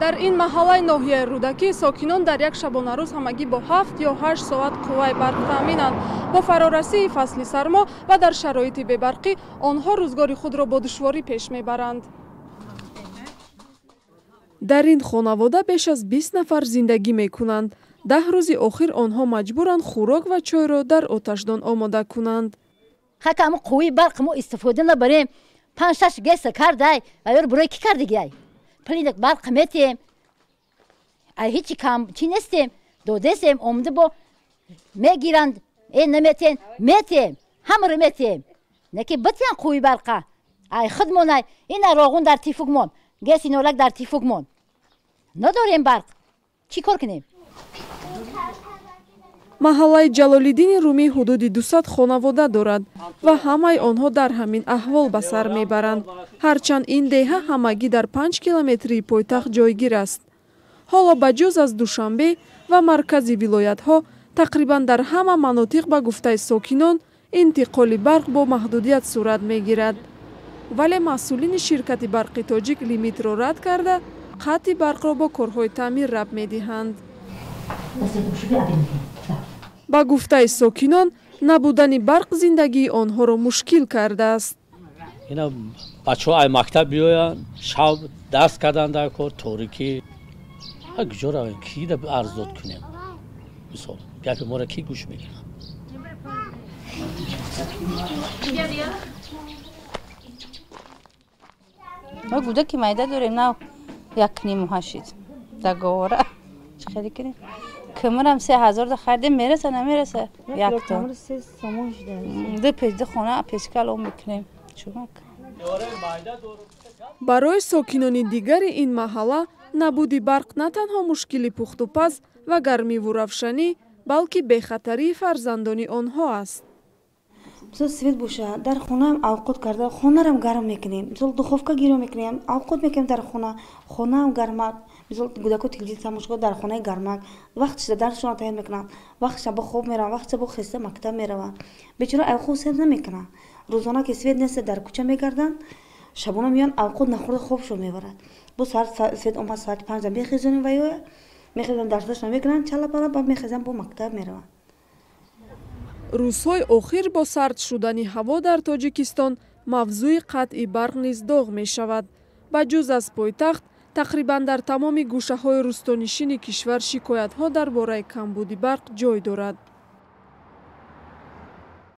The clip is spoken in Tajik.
Дар ин маҳаллаи ноҳияи Рӯдакӣ сокинон дар як шабонарӯз ҳамагӣ бо 7 ё 8 соат қувваи барқ таъминанд. Бо фарорасии фасли сармо ва дар шароити бебарқӣ онҳо рӯзгори худро бо душворӣ пеш мебаранд. Дар ин хонавода беш аз 20 нафар зиндагӣ мекунанд. 10 рӯзи охир онҳо маҷбуранд хӯрок ва чойро дар оташдон омода кунанд. Ҳакам қувваи барқ мо истифода набарем. 5-6 геса кардай, аёр барои ки кардигиай? Пулинак барқ метем, ай ҳичи кам чи нестем, додесем, омада бо мегиранд, наметен, метем, ҳамаро метем. Неки битян қувваи барқа, ай худмонай, ина роғун дар тифугмон, геси норак дар тифугмон. Надорем барқ, чӣ кор кунем? Маҳаллаи Ҷалолиддини Румӣ ҳудуди 200 хонавода дорад ва ҳамаи онҳо дар ҳамин аҳвол ба сар мебаранд. Ҳарчанд ин деҳа ҳамагӣ дар 5 километрии пойтахт ҷойгир аст. Ҳоло ба ҷуз аз Душанбе ва маркази вилоятҳо тақрибан дар ҳама манотиқ ба гуфтаи сокинон интиқоли барқ бо маҳдудият сурат мегирад. Вале масъулини ширкати барқи тоҷик лимитро рад карда, қатъи барқро бо корҳои таъмир рабт медиҳанд. Ба гуфтаи сокинон, набудани барқ зиндагии онҳоро мушкил кардааст. Ина бачаҳо ай мактаб биёянд, шаб дарс кардан дар кор, торикӣ. Куҷо равем, кида арздод кунем? Мисол, гапи моро ки гӯш мекунад? Мо гудаки майда дорем, на 1.5 шид. Договора. Чӣ хеле кунем? Кымырам 3000 да харидем, мераса, намераса? Якто. Ду пеш ду хона пешкал ом мекунем. Чумак. Барои сокинони дигари ин маҳалла набуди барқ на танҳо мушкили пухтупаз ва гармиву равшанӣ, балки бехатарии фарзандони онҳо аст. Мисол свет боша, дар хонаам авқот карда, хонарам гарм мекунем. Мисол духовка гиро мекунем, авқот мекунем дар хона, хонаам гармак. Мисол гудако телевизор тамошо дар хонаи гармак. Вақт шуда дарсшона тайёр мекунанд, вақт шаба хоб мераванд, вақт шаба хеста мактаб мераванд. Бечора авқот сер намекунанд. Рӯзона ки свет нест дар кӯча мегарданд, шабона меоянд авқот нахӯрда хобшон мебарад. Бо соат свет омад соати 5 мехезонем ва ё мехезанд дарсашон мекунанд, чала-пала ба мехезанд бо мактаб мераванд. Рӯзҳои охир бо сард шудани ҳаво дар Тоҷикистон мавзӯи қатъи барқ низ доғ мешавад. Ба ҷуз аз пойтахт, тақрибан дар тамоми гӯшаҳои рӯстонишини кишвар шикоятҳо дар бораи камбуди барқ ҷой дорад.